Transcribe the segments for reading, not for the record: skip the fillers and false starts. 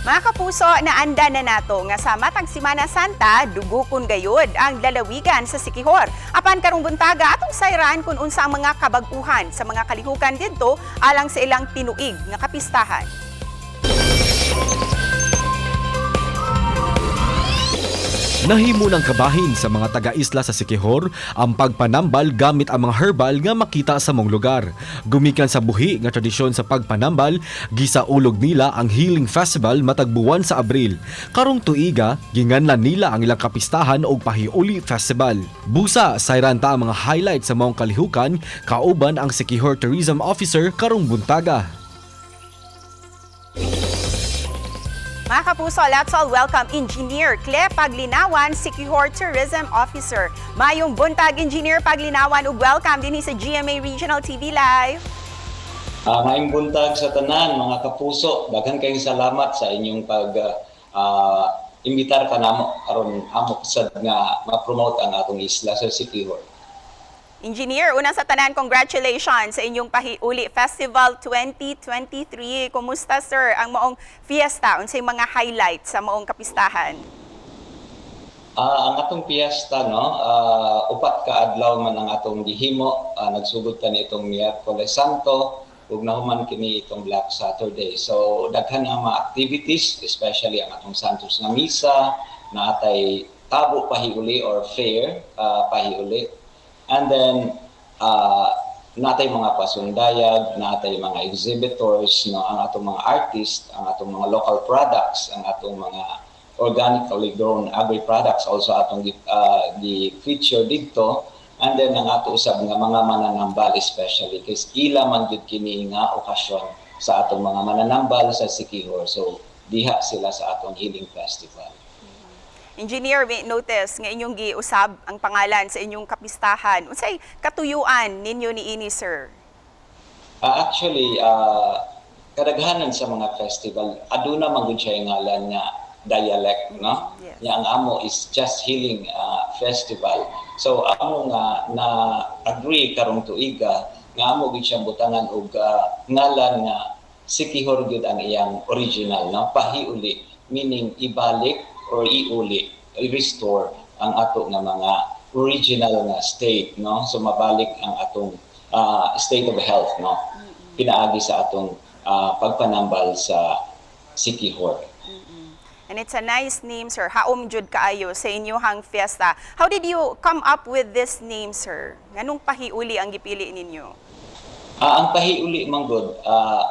Mga kapuso, naanda na nato nga sa matag Simana Santa, dugukon gayud ang lalawigan sa Siquijor. Apan karong buntaga, atong sayran kung unsa ang mga kabag-uhan sa mga kalihukan didto alang sa ilang tinuig nga kapistahan. Nahimo ng kabahin sa mga taga-isla sa Siquijor ang pagpanambal gamit ang mga herbal nga makita sa mong lugar. Gumikan sa buhi nga tradisyon sa pagpanambal, gisaulog nila ang Healing Festival matag buwan sa Abril. Karong tuiga, ginganlan nila ang ilang kapistahan og Pahiuli Festival. Busa, sayran ta ang mga highlight sa maong kalihukan kauban ang Siquijor Tourism Officer karong buntaga. Mga kapuso, let's all welcome Engineer Cle Paglinawan, Siquijor Tourism Officer. Mayong buntag, Engineer Paglinawan, ug welcome dinhi sa GMA Regional TV Live. Maayong buntag sa tanan, mga kapuso. Daghan kayong salamat sa inyong pag imbitar kanamo aron amo sad nga ma-promote ang atong isla sa Siquijor. Engineer, una sa tanan, congratulations sa inyong Pahiuli Festival 2023. Kumusta, sir, ang maong fiesta? Unsay mga highlights sa maong kapistahan? Ang atong piyesta, no, upat ka adlaw man ang atong gihimo. Nagsugod kani itong Miyerkules Santo ug nahuman kini itong Black Saturday. So daghan ang mga activities, especially ang atong Santos nga misa, naatay tabo pahiuli or fair pahiuli. And then natay mga pasundayag, natay mga exhibitors, no, ang atong mga artists, ang atong mga local products, ang atong mga organically grown agri products also atong gi feature didto, and then ang ato usab nga mga mananambal, especially kay ila man gyud kini nga okasyon sa atong mga mananambal sa Siquijor, so diha sila sa atong healing festival. Engineer, may notice nga inyong giusab ang pangalan sa inyong kapistahan. Unsay katuyuan ninyo niini, sir? Actually, kadaghanan sa mga festival aduna man gud siya yung ngalan nga dialect, no? Yes. Nya ang amo is just healing festival. So amo nga na agree karong tuiga nga amo gid siyang butangan og ngalan nga Siquijor gyud ang iyang original, no, pahiuli, meaning ibalik or iuli, i-restore ang ato nga mga original nga state, no? So mabalik ang atong state of health, no, pinaagi sa atong pagpanambal sa Siquijor. And it's a nice name, sir. Haom jud kaayo sa inyong fiesta. How did you come up with this name, sir? Nganong Pahiuli ang gipili ninyo? Ang pahiuli man gud,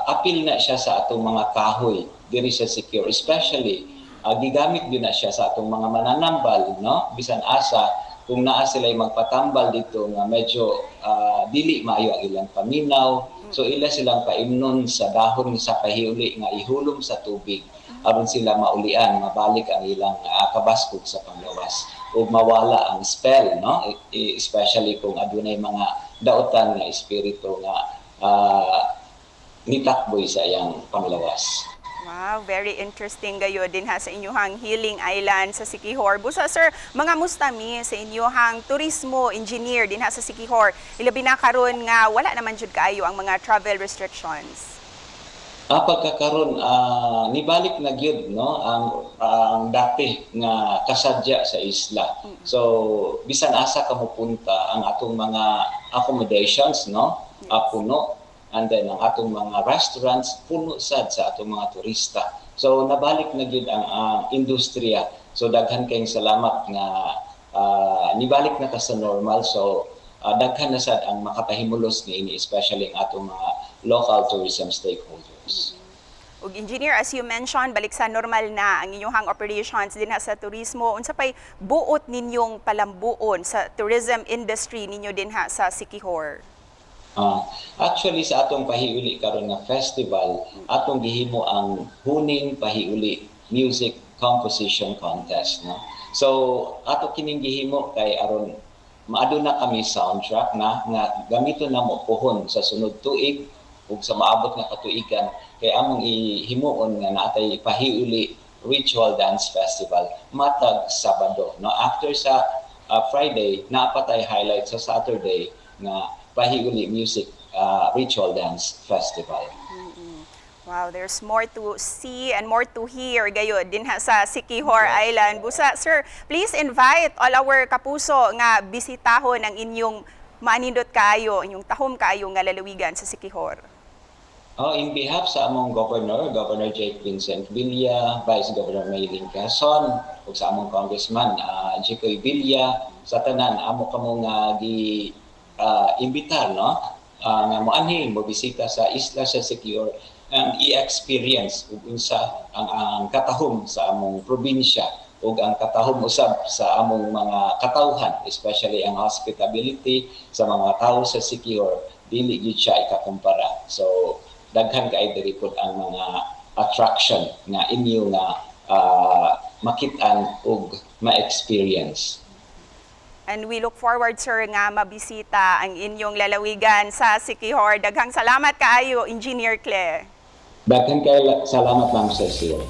apil na siya sa atong mga kahoy diri sa Siquijor. Especially, gigamit gyud na siya sa atong mga mananambal, no? Bisan asa kung naa sila magpatambal dito nga medyo dili maayo ang ilang paminaw. So ila silang paimnon sa dahon sa pahiuli nga ihulom sa tubig aron sila maulian, mabalik ang ilang kabaskog sa panglawas ug mawala ang spell, no? Especially kung adunay mga daotan nga espiritu nga nitakboy sa iyang panglawas. Wow, very interesting gayo din ha sa inyuhang Healing Island sa Siquijor. Busa, sir, mga mustami sa inyuhang turismo engineer din ha sa Siquijor. Ilabi na karon nga wala naman jud kaayo ang mga travel restrictions. Pagkakaron, nibalik na gyud, no, ang dati nga kasadya sa isla. So bisan asa ka mopunta, ang atong mga accommodations, no, puno, and then ang atong mga restaurants puno sad sa atong mga turista. So nabalik na gyud ang industriya. So daghan kayong salamat nga nibalik na ta sa normal. So daghan na sad ang makapahimulos niini, especially ang atong mga local tourism stakeholders. Ug engineer, as you mentioned, balik sa normal na ang inyong operations din ha sa turismo. Unsa pay buot ninyong palambuon sa tourism industry ninyo din ha sa Siquijor? Actually sa atong Pahiuli karon nga festival, atong gihimo ang Huning Pahiuli Music Composition Contest, no. So ato kining gihimo kay aron maaduna kami soundtrack na nga gamiton namo puhon sa sunod tuig ug sa maabot nga katuigan, kay among ihimuon nga naatay Pahiuli Ritual Dance Festival matag Sabado, no? After sa Friday, naa pa tay highlight sa Saturday nga Pahiuli Music Ritual Dance Festival. Wow, there's more to see and more to hear gayud dinha sa Siquijor Island. Busa, sir, please invite all our kapuso nga bisitahon ang inyong maanindot kaayo, inyong tahom kaayo nga lalawigan sa Siquijor. Oh, in behalf sa among governor, Governor Jake Vincent Villa, Vice Governor Maylin Quezon, ug sa among congressman Jicoy Villa, sa tanan amo kamo nga gi imbitar, no, nga moanhi mo bisita sa isla sa Siquijor and i-experience ug unsa ang katahom sa among probinsya ug ang katahom usab sa among mga katawhan, especially ang hospitality sa mga tao sa Siquijor, dili gyud siya ikakumpara. So daghan kay diri pud ang mga attraction nga inyo nga makit-an ug ma-experience. And we look forward, sir, nga mabisita ang inyong lalawigan sa Siquijor. Daghang salamat kaayo, Engineer Claire. Daghan kay salamat, Ma'am Cecile.